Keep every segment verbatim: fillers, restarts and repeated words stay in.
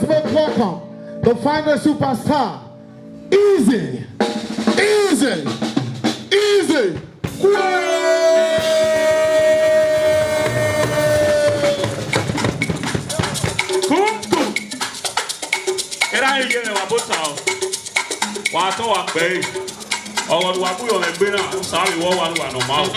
Let's make welcome the finest superstar, Easy, Easy, Easy. Kuntu. Erha ẹre ye mwẹ, wa bota o. Wa tọ, wa kpẹre. Ọghọ ne uwa bu yọ mwẹ egbe na, Osa vbe wẹ uwa ne uwa nọ ma o.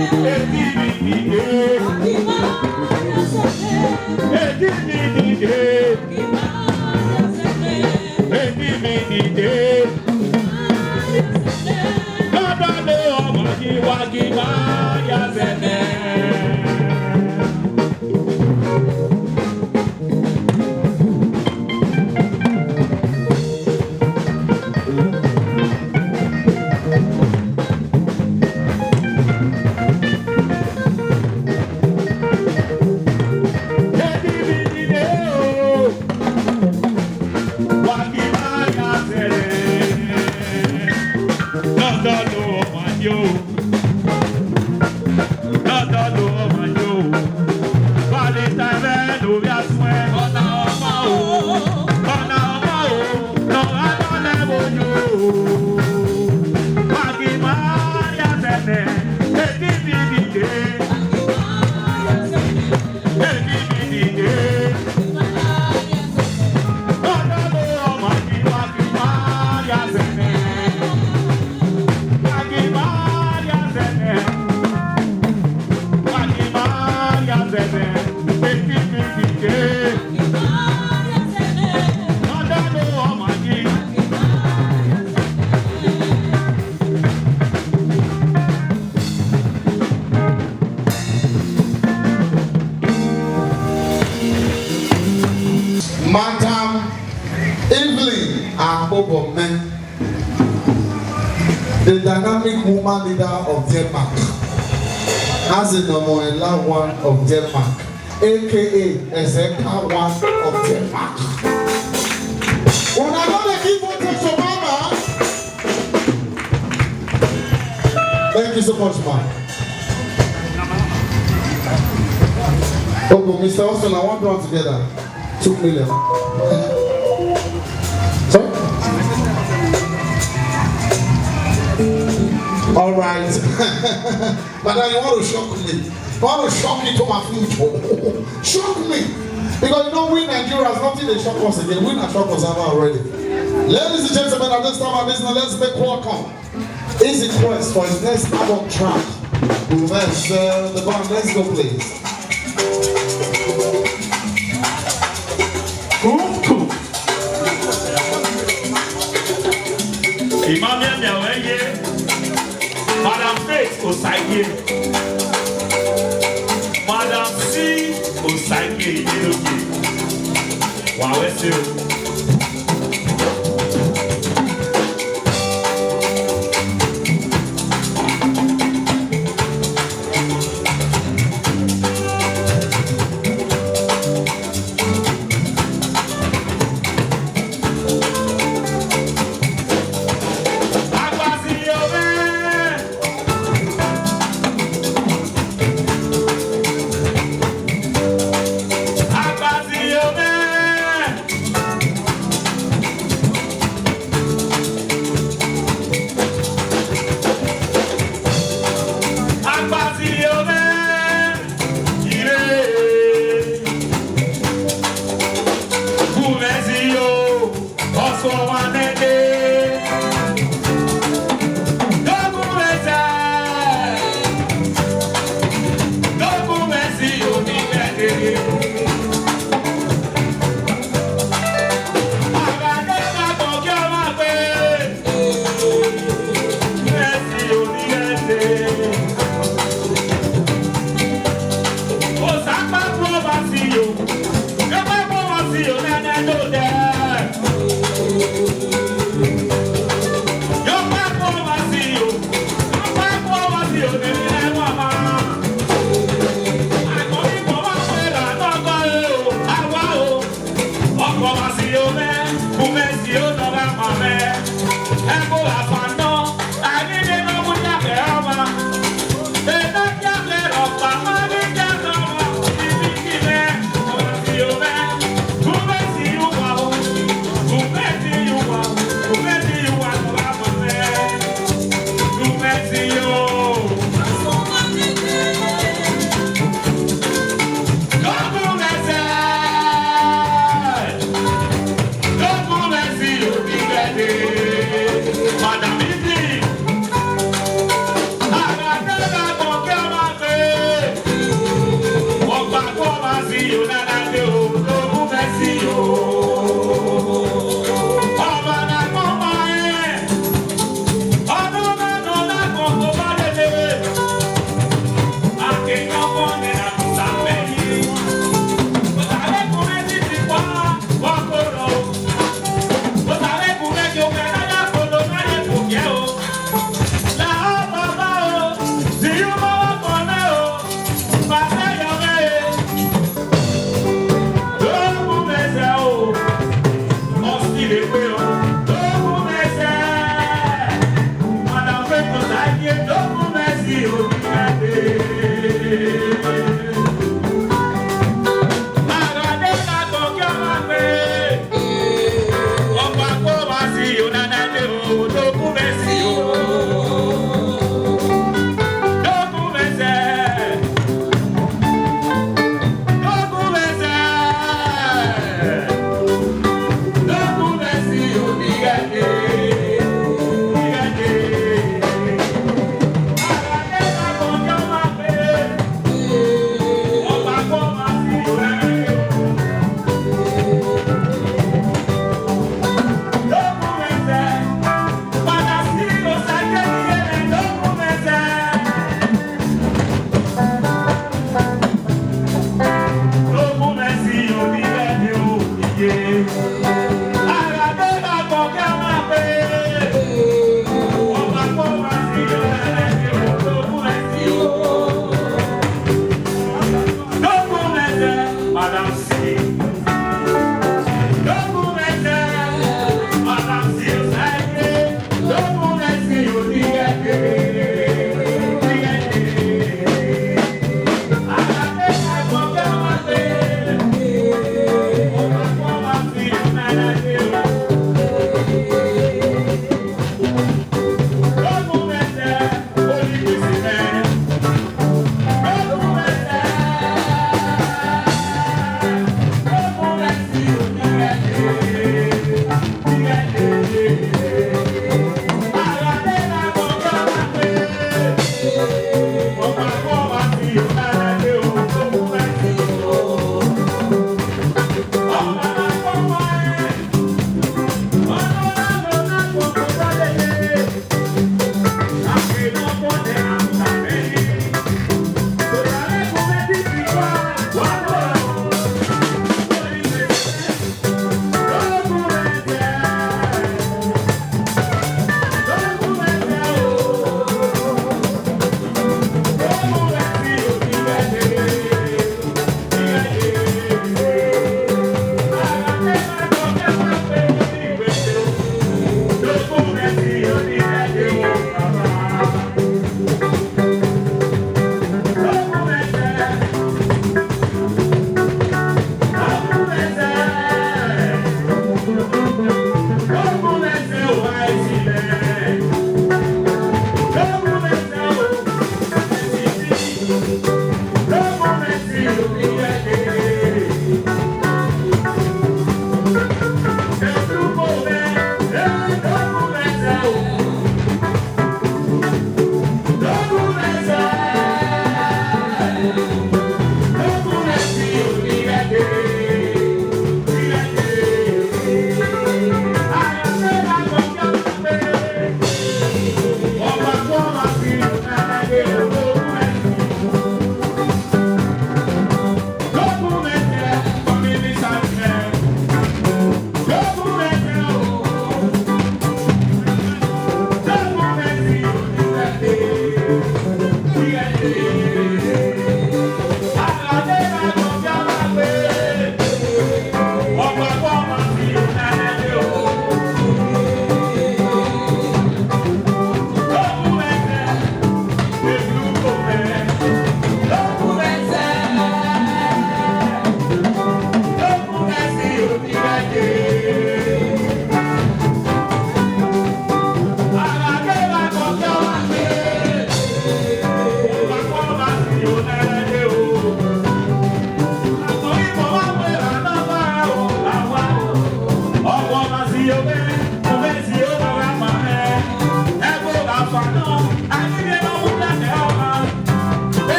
Edi mi dide. Edi mi dide. Edi mi dide. Dọdọ ne ọmọ yi wa gi ma ya zẹdẹ. Dọdọ ne ọmọ yi o. Dọdọ ne ọmọ yi o. Valentine vbe ne ovbi asuẹn. Ọna ọma o. Ọna ọma o. Ne ọ gha dọlẹ vbe oyo. Wa gi ma ya zẹdẹ. Edi mi dide. Edi mi dide. Madam Evelyn Akpobọmẹ, the dynamic woman leader of Denmark, Azinọmọ Ela one of Denmark, A K A Ezeka one of Denmark. Una no dey give vote to mama. Thank you so much, ma. Okay, Mister Austin, I want draw together. Two million. Sorry? All right. Madam, you want to shock me. You want to shock me to my future. Shock me. Because you know, we Nigerians, nothing dey shock us again. We na shock us already. Ladies and gentlemen, at this time, at this now, let's make welcome Eazy Quest for his next album track. Let's, uh, the band, let's go, please. Cool, cool. Imam Yahya, wẹ ye. Madam Faith Osagie. Madam C Osagie, Iyelogie. Wa wẹ se o.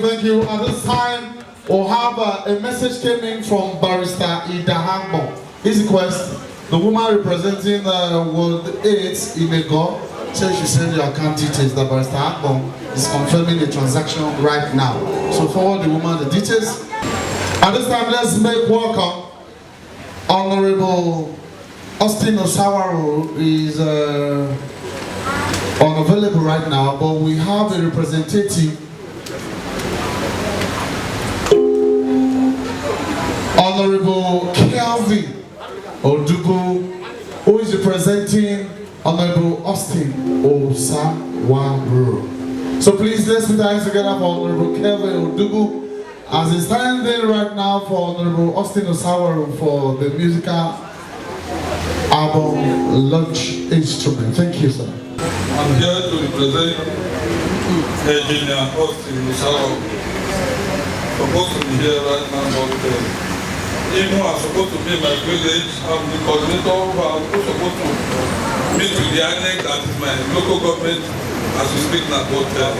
Thank you. At this time, we'll have uh, a message came in from Barrister Idahagbon. His request, the woman representing uh, Ward eight in Ego, says she send your account details that Barrister Agbon is confirming the transaction right now. So forward the woman the details. At this time, let's make welcome Honorable Austin Osawaro is uh, unavailable right now, but we have a representative, Honorable Kelvin Odugu, who is representing Honorable Austin Osawaro. So please, let's put our hands together for Honorable Kelvin Odugu. As it stands there right now for Honorable Austin Osawaro for the musical album launch instrument. Thank you, sir. I'm here to represent Engineer Austin Osawaro. Supposed to be here right now, but uh, even I'm supposed to be in my village. I'm the coordinator of our who's supposed to meet with the INEC, that is my local government as we speak now. But uh,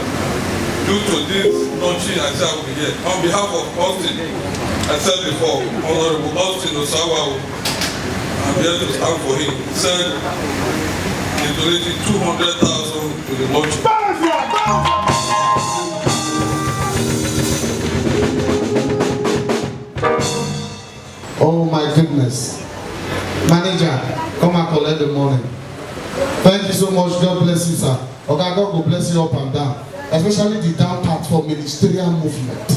due to this launching, I say I will be here. On behalf of Austin, I said before, Honorable Austin Osawaro, I'm here to stand for him. He said he donated two hundred thousand to the launching. Oh my goodness. Manager, come and collect the money. Thank you so much. God bless you, sir. Okay, God will bless you up and down, especially the down part for ministerial movement.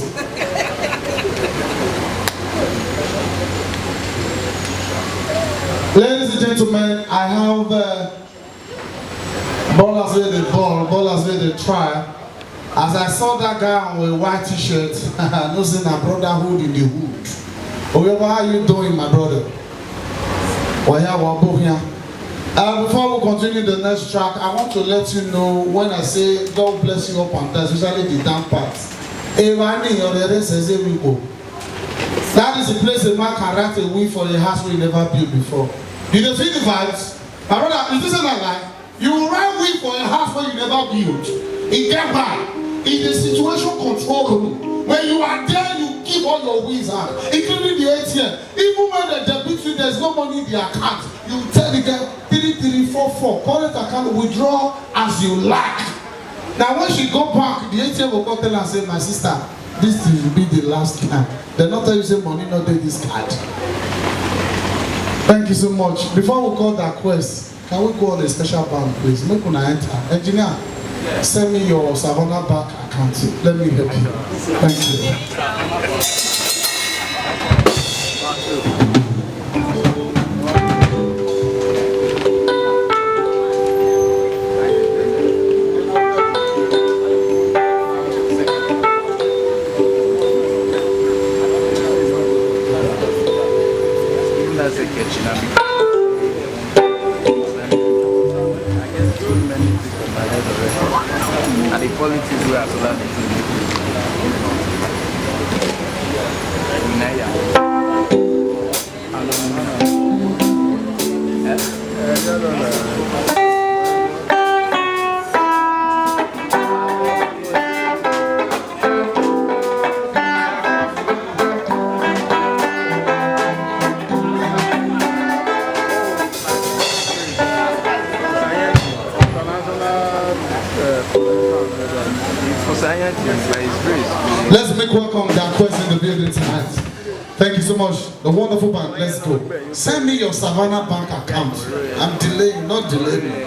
Ladies and gentlemen, I have uh, ballers with the ball, ballers with the try. As I saw that guy on a white t-shirt, I know say na brotherhood in the hood. Oyeba, how you doing, my brother? Well, yeah, well, both here. Uh, before we continue the next track, I want to let you know when I say God bless you up and down, especially the down part. Evani, or the rest is a week. That is the place a man can write a will for a house we never built before. You dey feel the vibes? My brother, is this not lie? You will write will for a house where you never built. It get bad. It's the situation control room. When you are there, you give all your wills out, including the A T M. Even when they debit you, there's no money in the account. You tell the guy three three four four, current account, withdraw as you like. Now when she go back, the A T M will come tell her, say, "My sister, this will be the last time." They not tell you say money not dey this card. Thank you so much. Before we call that quest, can we call a special band, please? Make una enter. Engineer, send me your Savannah Bank account. Let me help you. Thank you. That's a catchy name. I get so many things for my head already. And the politics wey I plan to do. Naya. Eh? Eh, no, no, no. Let's make welcome the quest in the building tonight. Thank you so much. The wonderful band. Let's go. Send me your Savannah Bank account. I'm delaying, not delaying.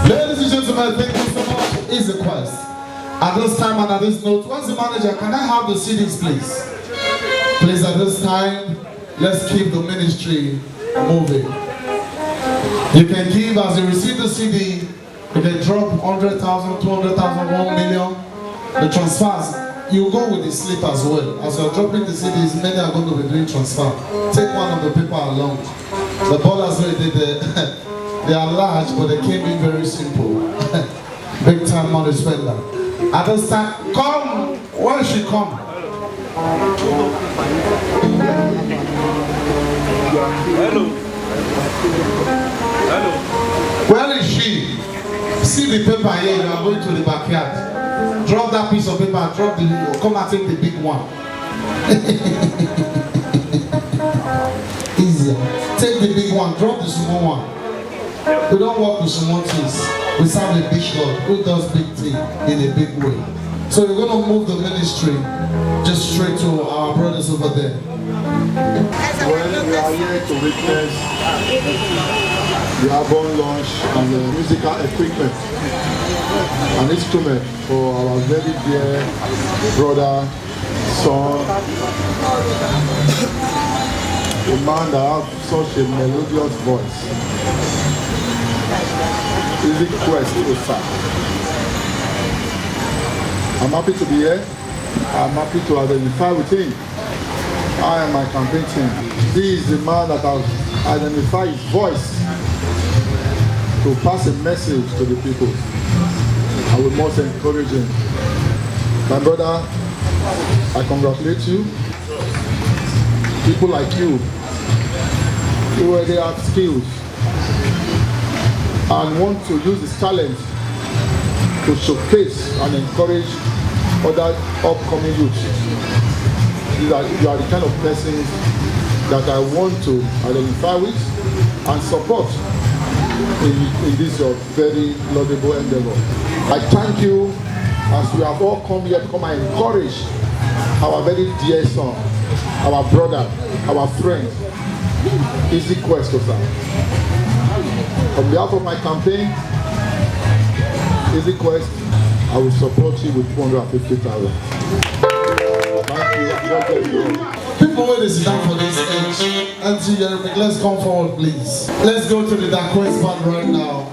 Ladies and gentlemen, thank you so much. Easy Quest. At this time and at this note, where's the manager? Can I have the C Ds, please? Please, at this time, let's keep the ministry moving. You can give as you receive the C D. You can drop hundred thousand, two hundred thousand, one million. The transfers, you go with the slip as well. As you're dropping the C Ds, many are going to be doing transfer. Take one of the paper along. The ballers wey dey there, they are large, but they came in very simple. Big time money spender. At this time, come, where she come? Hello. Hello. Where is she? See the paper here, you are going to the backyard. Drop that piece of paper, drop the, come and take the big one. Easier. Take the big one, drop the small one. We don't work with small things. We serve a big God who does big thing in a big way. So we're gonna move the ministry just straight to our brothers over there. Well, we are here to witness the album launch and the musical equipment and instrument for our very dear brother, son, a man that have such a melodious voice. Easy Quest, sir. I'm happy to be here. I'm happy to identify with him. I and my campaign team. This is the man that has identified his voice to pass a message to the people. I will most encourage him. My brother, I congratulate you. People like you, who already have skills and want to use his talent to showcase and encourage other upcoming youths. These are, you are the kind of persons that I want to identify with and support in, in this your very laudable endeavor. I thank you as we have all come here to come and encourage our very dear son, our brother, our friend, Easy Quest, sir. On behalf of my campaign, Easy Quest, I will support you with two hundred fifty thousand. Thank you. God bless you. People wey dey sit down for this edge, M C Jeremy, let's come forward, please. Let's go to the Dark Quest part right now.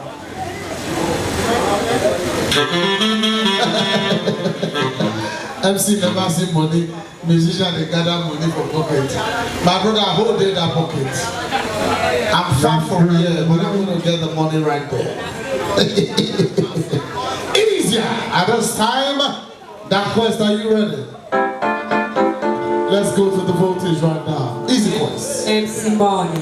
M C never see money. Musician dey gather money for pocket. My brother, hold there that pocket. I'm far from here, but I'm gonna get the money right there. Easier. At this time, Dark Quest, are you ready? Let's go to the voltage right now. Easy Quest. M C Barney.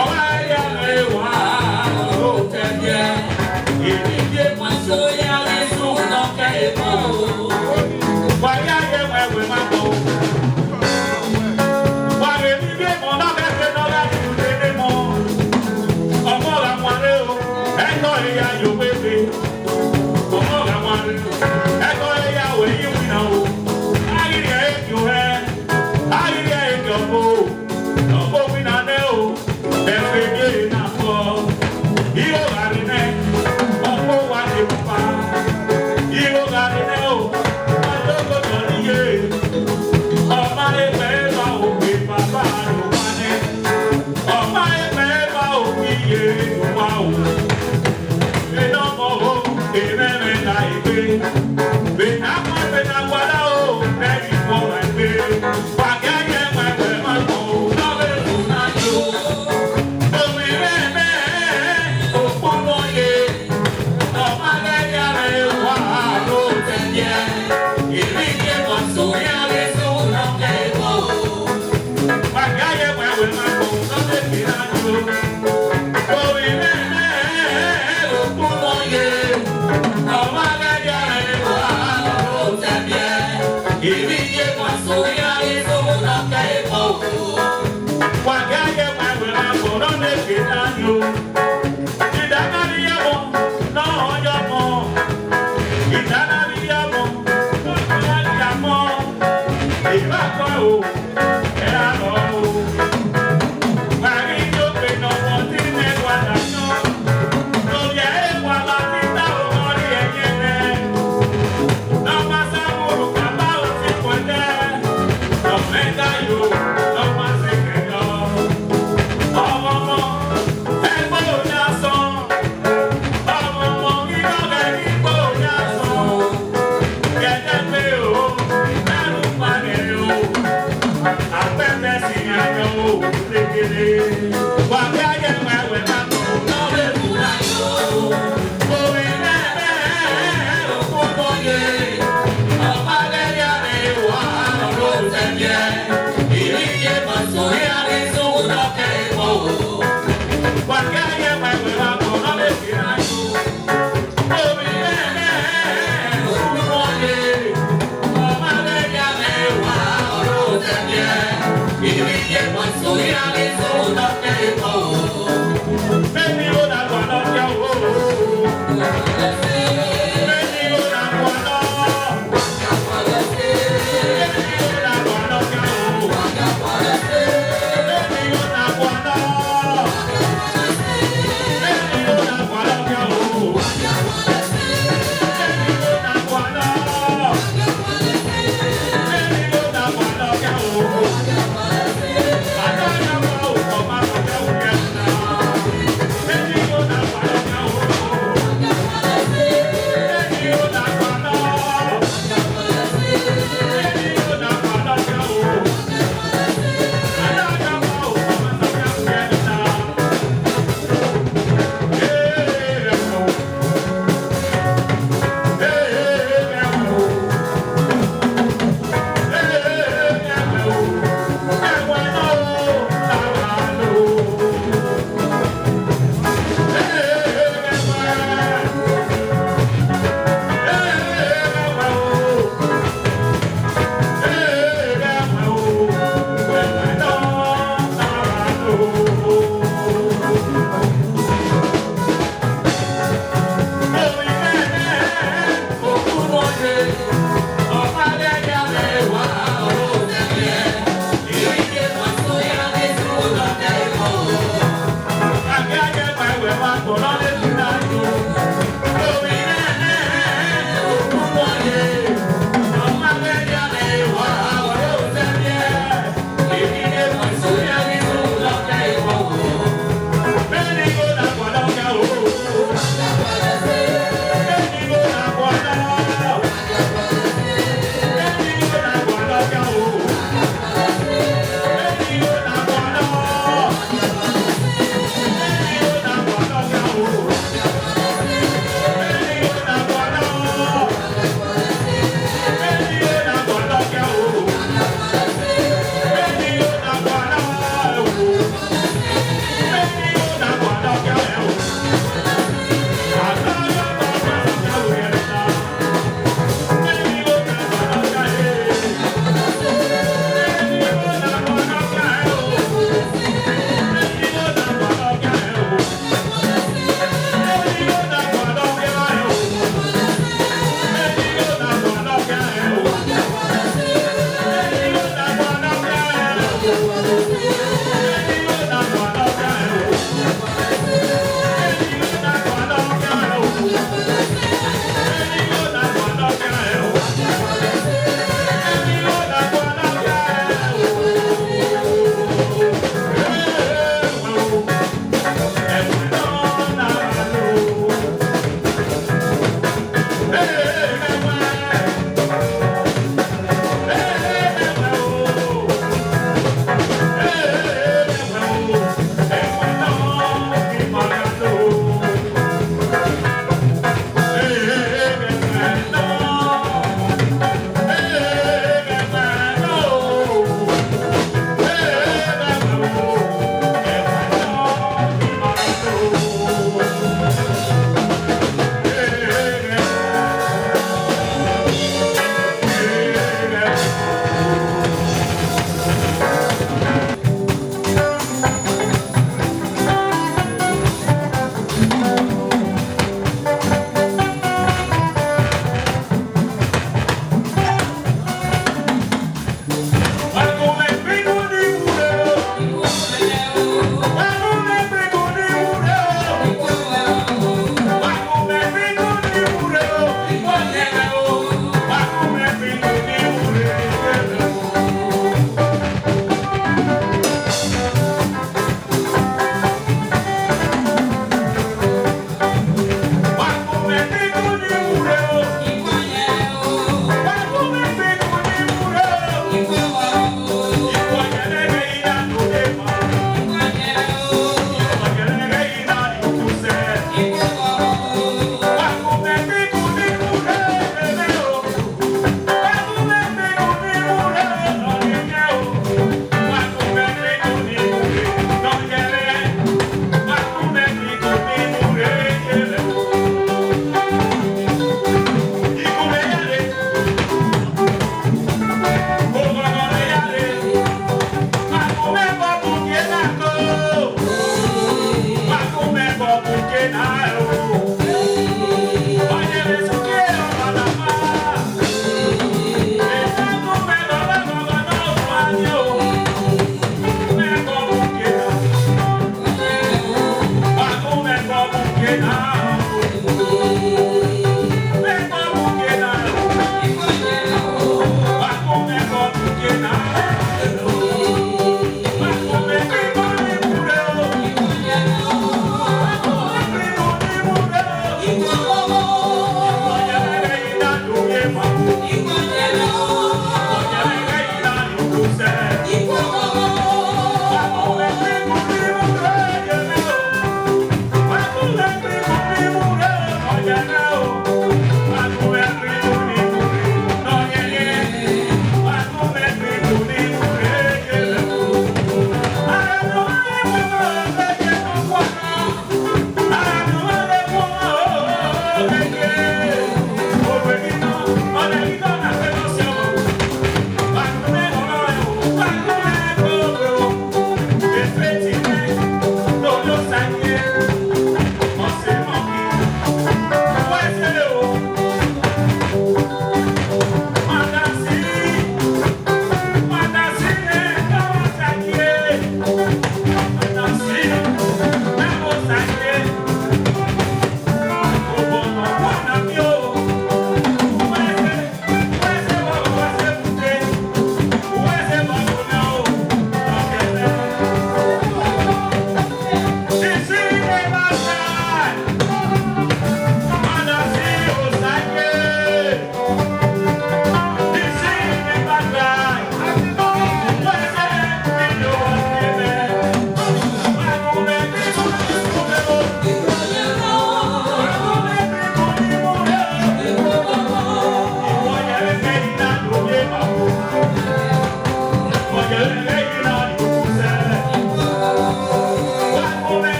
Ọmwa ya mwẹ wa, ọrotẹbiẹ. Emwi ye ma so ya ghi sunu nọ kẹ emọ. Wa ya ye mwẹ wẹ ma kọ. Wa vbe emwi ye emọ na ghẹ te nọ gha rhie ute ne emọ. Ọmọ gha wanre o, ẹdẹ ọre ya ye owẹ ebe. Ọmọ gha wanre, ẹdẹ ọre ya wẹ ye iwinna o. A ghi rhie ẹre gie ohẹ, a ghi rhie ẹre gie ọvbo. Ọ kpe winna nẹ o, ẹfe ye na fọ. Igho gha rre nẹ, ọ kpe owa ne ebupa. Igho gha rre nẹ o, a do gọdọ ne iye. Ọ ma he gbe eva o, gbe baba ne owa nẹ. Ọ ma he gbe eva o, gbe iye ne owa o. Vbene ọmọ ho, emwẹmwẹ na egbe. Vbene a kpọẹn, vbene a gualọ o, vbe ẹre ikhuo ọmwa egbe. Wa gie a ye ẹmwẹ wẹ ma kpọ o, ne ọ vbe ru na yo. Ovbi mwẹ mẹ, okpọmọ ye, ọ ma ghẹ ya mwẹ wa aro tẹbiẹ. Emwi ye wa so ya ghe so na kẹ o. Wa gie a ye ẹmwẹ wẹ ma kpọ o, ne ọ vbe ru na yo. Ovbi mwẹ mẹ, okpọmọ ye, ọ ma ghẹ ya mwẹ wa aro tẹbiẹ. Emwi ye wa so ya ghe so na kẹ o. Wa gie a ye ẹmwẹ wẹ ma kpọ o, ne ọ vbe ru na yo. Idana vbe iyọmọ, ne ọ yọmọ. Idana vbe iyọmọ, ne ọ yọmọ. Evba kọ o, ẹ ra rọ o. Wa ghi yo gbe ne ọmọ ti nẹ wa da yọ. Ne ovbi ẹre wa la ti ta o, ọ rhie ẹyẹn nẹ. Ne ọ ma sa vbe uru kpakpa o ti kuẹdẹ. Ne ọ mẹ ga yo, ne ọ ma sẹ kẹdọ. Ọmọ ọmọ, ẹgbẹ o ya sọn. Ọmọ ọmọ ghi nọ ghẹ ghi gbe oya sọn, gẹdẹgbe o, ẹrhu kpaghe o, akpẹtẹ si yan yọ o, lekele. Wa gie a ye ẹmwẹ wẹ ma kọ, ne ọ vbe ru na yo. Ovbi mwẹ mẹ, okpọmọ ye, ọ ma ghẹ ya mwẹ wa, ọrotẹbiẹ. Emwi ye ma so ya ghe so na kẹ o. Wa gie a ye ẹmwẹ wẹ ma kọ, ne ọ vbe ru na yo.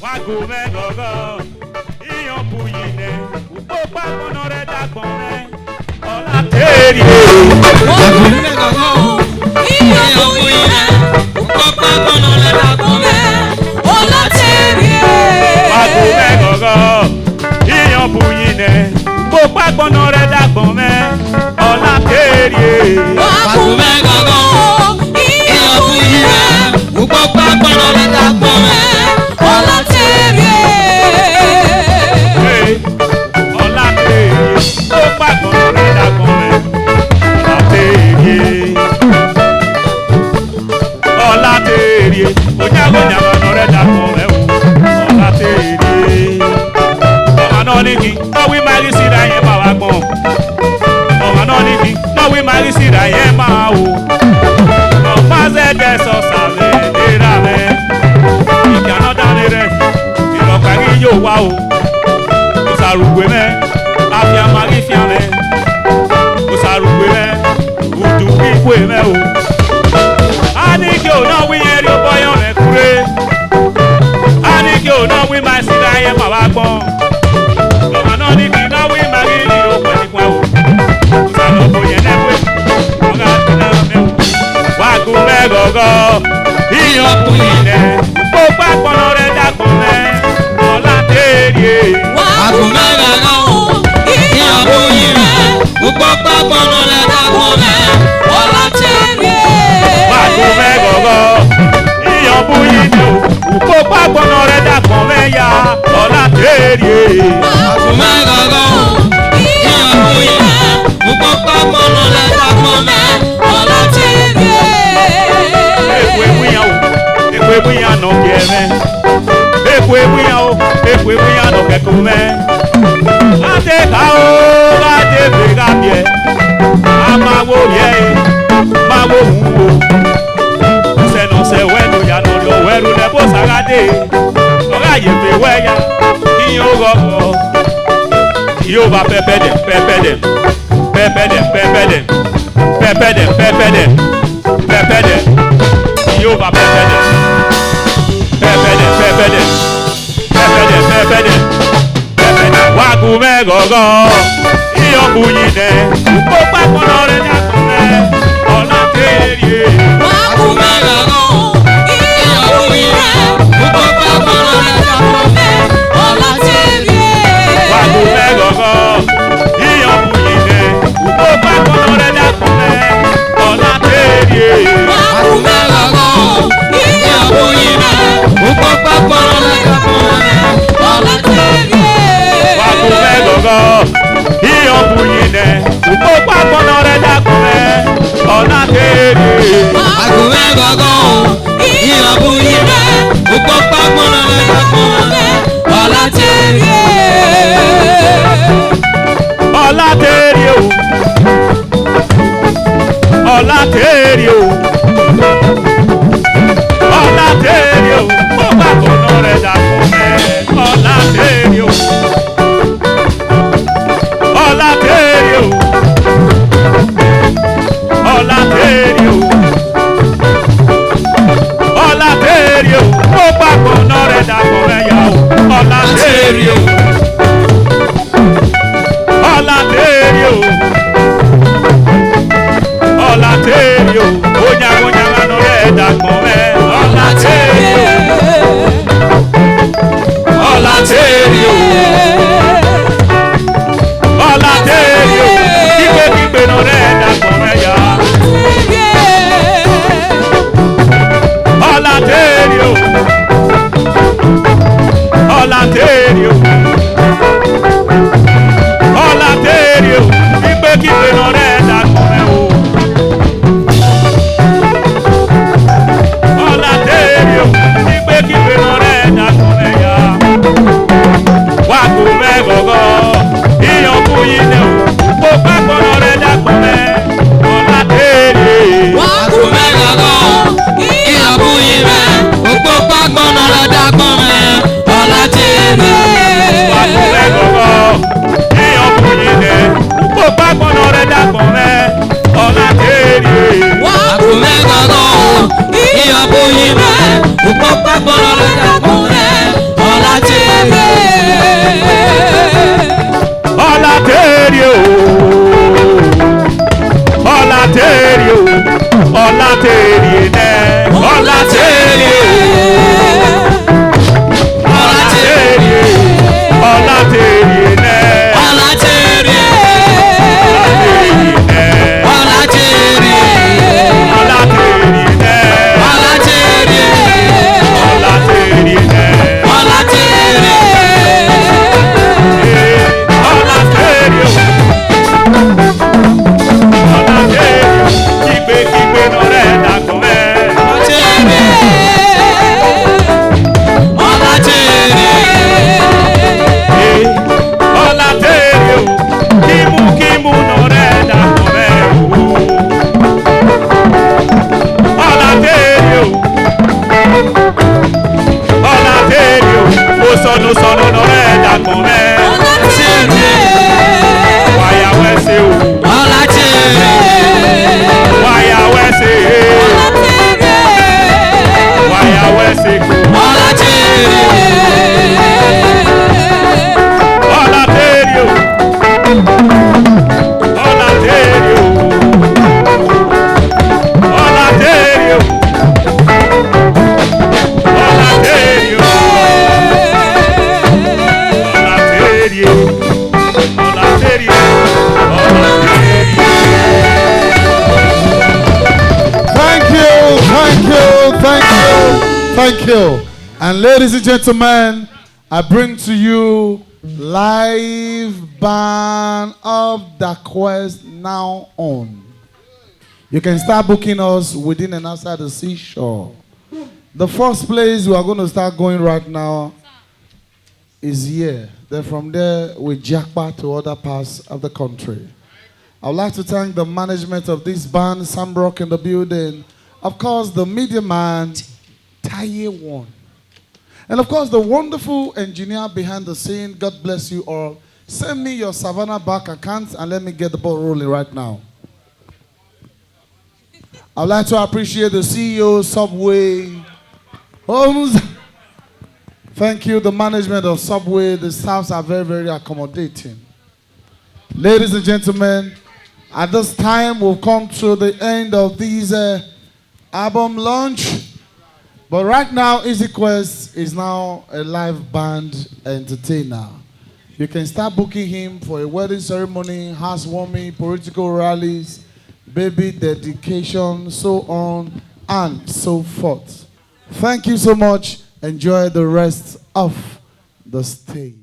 Wa gu mwẹ ghọghọ, iran bu yi nẹ, ukpokpa agbọn ne ọ rre ẹdẹ agbọn mwẹ, ọ na te rrie. Wa gu mwẹ ghọghọ, iran bu yi nẹ, ukpokpa agbọn ne ọ rre ẹdẹ agbọn mwẹ, ọ na te rrie. Wa gu mwẹ ghọghọ, iran bu yi nẹ, ukpokpa agbọn ne ọ rre ẹdẹ agbọn mwẹ, ọ na te rrie. Wa gu mwẹ ghọghọ, iran bu yi nẹ, ukpokpa agbọn ne ọ rre ẹdẹ agbọn mwẹ, ọ na te rrie. Hey, ọ na te rrie, ukpokpa agbọn ne ọ rre ẹdẹ agbọn mwẹ, ọ na te rrie. Ọ na te rrie, oyaghẹ oyaghẹ ne ọ rre ẹdẹ agbọn mwẹ o, ọ na te rrie. Ọmwa ne ọ ni khin, ne ọ wẹ ima ghi sirra irẹn ma vbe agbọn. Ọmwa ne ọ ni khin, ne ọ wẹ ima ghi sirra irẹn ma o. Ọ ma zẹdẹ sẹ Ọsa vbe erha mwẹ. Ikia ne ọ danmwehọ, erha ọkpa ghi ye owa o. Osarugue mwẹ, afianma ghi fian mwẹ. Osarugue mwẹ, udu ghi khue mwẹ o. Aniki o ne ọ wẹ irẹn rhie obọ yọ mwẹ kure. Aniki o ne ọ wẹ ima sirra irẹn ma vbe agbọn. Ọmwa ne ọ ni khin ne ọ wẹ ima ghi rhie okhuo ẹnikuẹn o. Osanobọ yẹn ne ẹvbo, ọ gha dina mwẹ o. Wa gu mwẹ ghọghọ, iran bu yi nẹ, ukpokpa agbọn ne ọ rre ẹdẹ agbọn mwẹ, ọ na te rrie. Wa gu mwẹ ghọghọ, iran bu yi nẹ, ukpokpa agbọn ne ọ rre ẹdẹ agbọn mwẹ, ọ na te rrie. Wa gu mwẹ ghọghọ, iran bu yi nẹ o, ukpokpa agbọn ne ọ rre ẹdẹ agbọn mwẹ ya, ọ na te rrie. Wa gu mwẹ ghọghọ, iran bu yi nẹ, ukpokpa agbọn ne ọ rre ẹdẹ agbọn mwẹ, ọ na te rrie. Ewe mu iran o. Ekhue iran nọ gie mwẹ, ekhue iran o, ekhue iran nọ kẹko mwẹ. Gha te kha o, gha te be gha biẹ, a ma wo vbiẹ ẹre, ma wo hu o. Sẹ ne ọ sẹ wẹ ne ọ ya nọ rriọ wẹ ru nẹ ẹvbo Osa gha dee, ọ gha ye vbe wẹ ya, iran oghọghọ. Jihova pẹpẹ dẹ, pẹpẹ dẹ, pẹpẹ dẹ, pẹpẹ dẹ, pẹpẹ dẹ, pẹpẹ dẹ, pẹpẹ dẹ. Jihova pẹpẹ dẹ, pẹpẹ dẹ, pẹpẹ dẹ, pẹpẹ dẹ, pẹpẹ dẹ, pẹpẹ dẹ. Wa gu mwẹ ghọghọ, iran bu yi nẹ, ukpo kpakpọ nọ rre da kọ mwẹ, ọ na te rrie. Wa gu mwẹ ghọghọ, iran bu yi nẹ, ukpo kpakpọ nọ rre da kọ mwẹ, ọ na te rrie. Wa gu mwẹ ghọghọ, iran bu yi nẹ, ukpo kpakpọ nọ rre da kọ mwẹ, ọ na te rrie. Wa gu mwẹ ghọghọ, iran bu yi nẹ, ukpo kpakpọ nọ rre da kọ mwẹ, ọ na te rrie. Wa gu mwẹ ghọghọ, iran bu yi nẹ, ukpo kpakpọ nọ rre da kọ mwẹ, ọ na te rrie. Wa gu mwẹ ghọghọ, iran bu yi nẹ, ukpo kpakpọ nọ rre da kọ mwẹ, ọ na te rrie. Ọ na te rrie o. Ọ na te rrie o. Ọ na te rrie o. Ọ na te rrie o. Ọ na te rrie o. Ọ na te rrie o. Ọ na te rrie o. Ọ na te rrie o. Ọ na te rrie o. Ọ na te rrie o. Ọ na te rrie o. Oyan, oyan, gha nọ rre ẹdagbọn mwẹ. Ọ na te rrie o. Ọ na te rrie o. Ọ na te rrie o. Kikpe, kikpe nọ rre ẹdagbọn mwẹ ya. Ọ na te rrie o. Ọ na te rrie o. Ọ na te rrie o. Kikpe, kikpe nọ rre ẹdagbọn mwẹ o. Ọ na te rrie o, ikpe kikpe nọ rre ẹdagbọn mwẹ ya. Wa gu mwẹ ghọghọ, iran bu yi nẹ o, okpakpọ nọ rre ẹdagbọn mwẹ, ọ na te rrie. Wa gu mwẹ ghọghọ, iran bu yi mwẹ, okpokpo agbọn nọ rre ẹdagbọn mwẹ, ọ na te rrie. Wa gu mwẹ ghọghọ, iran bu yi nẹ, okpokpo agbọn nọ rre ẹdagbọn mwẹ, ọ na te rrie. Wa gu mwẹ ghọghọ, iran bu yi mwẹ, okpokpo agbọn nọ rre ẹdagbọn mwẹ, ọ na te rrie. Ọ na te rrie o. Ọ na te rrie o. Ọ na te rrie nẹ. Ọ na te rrie o. Ọ na te rrie. Ọ na te rrie nẹ. Ọ na te rrie. Ọ na te rrie nẹ. Ọ na te rrie nẹ. Ọ na te rrie. Ọ na te rrie nẹ. Ọ na te rrie. Ee, ọ na te rrie o. Ọ na te rrie o. Kikpe, kikpe nọ rre ẹdagbọn mwẹ. Ọ na te rrie. Ee, ọ na te rrie o. Kimu, kimu nọ rre ẹdagbọn mwẹ o. Ọ na te rrie o. Ọ na te rrie o. Osọnusọnu nọ rre ẹdagbọn mwẹ. Wa ya wẹ ẹse o. Wa ya wẹ ẹse. Wa ya wẹ ẹse. Ọ na te rrie o. Ọ na te rrie o. Ọ na te rrie o. Ọ na te rrie o. Ọ na te rrie o. Ọ na te rrie o. Ọ na te rrie o. Thank you, thank you, thank you, thank you. And ladies and gentlemen, I bring to you live band of the Quest now on. You can start booking us within and outside the seashore. The first place we are going to start going right now is here. Then from there, we jackpot to other parts of the country. I would like to thank the management of this band, Samrock in the building. Of course, the media man, Taye One. And of course, the wonderful engineer behind the scene. God bless you all. Send me your Savannah Bank account and let me get the ball rolling right now. I'd like to appreciate the C E O, Subway Homes. Thank you, the management of Subway. The staffs are very, very accommodating. Ladies and gentlemen, at this time, we've come to the end of this uh, album launch. But right now, Easy Quest is now a live band entertainer. You can start booking him for a wedding ceremony, housewarming, political rallies, baby dedication, so on and so forth. Thank you so much. Enjoy the rest of the stage.